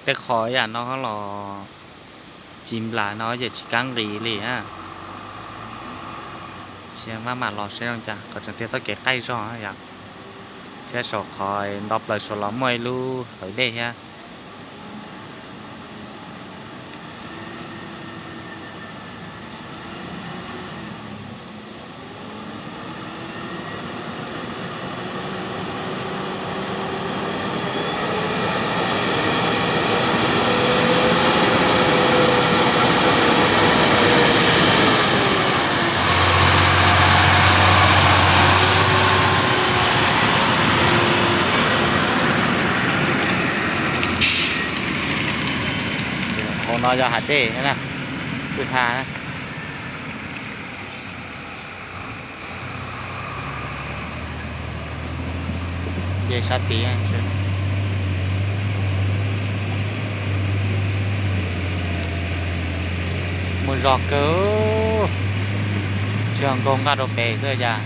Tej qhov yam no los ci nplas no ces tsis kab nqis li na. Tab mam los saib zoo cas, qhov tseem tiag txoj kev qaij zog yom. Thiab saum qhov nto plaws saud los muaj ib lub hawv dej thiab. Hauv no yog hav dej na, kwj ha na. Nce sab tid, muaj zog kawg, tsis nkaug nqaj rau pem xwb cas.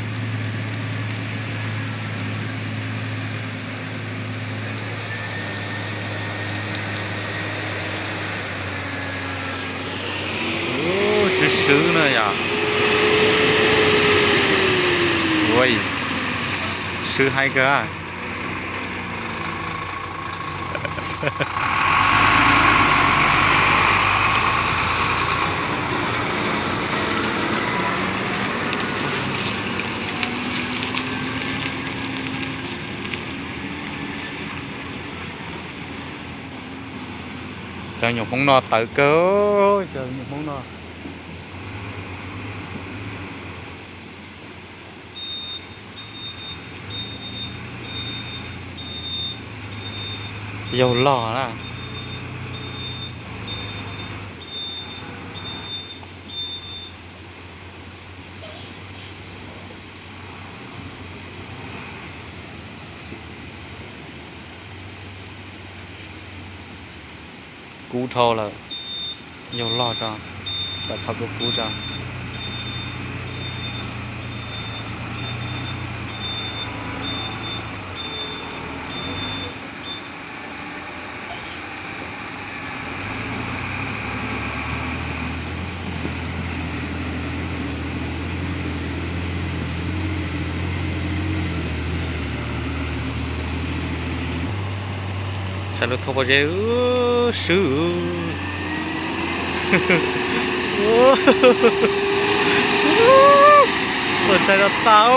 Swb swb na yom. Ua, swb heev kawg. Cov nyuam Hmoob no tawv kawg, cov nyuam Hmoob no. Yau loj na. Kub dhau lawm, yau loj tso, kom txhob kub kub tso. Saib lub thauj pob zeb swb. Tuaj tsaib tau tau.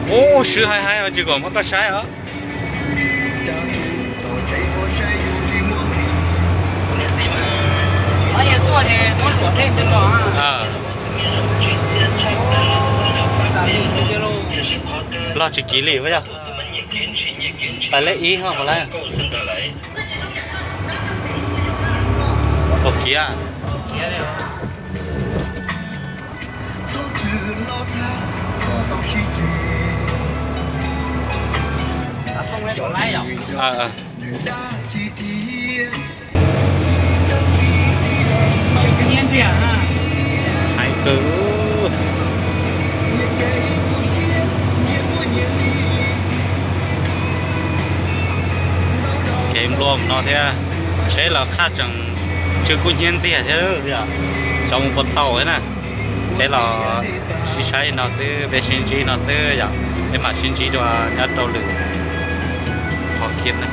Ub, swb heev heev os, tsis kom muab koj saib os. Loj tsis kiv li puas yog? Pais lej ib ho puas lawm? Puas kiv? Hais kawg. Kev nplua no thiab, tsheb los qhaj tseem tsw kub hnyiab ntxiag thiab, xyov mus puas tau thiab na. Peb los sib saib no xwb, peb sib ntsib no xwb yom, peb mam sib ntsib dua nyob rau lwm qhov kiag na.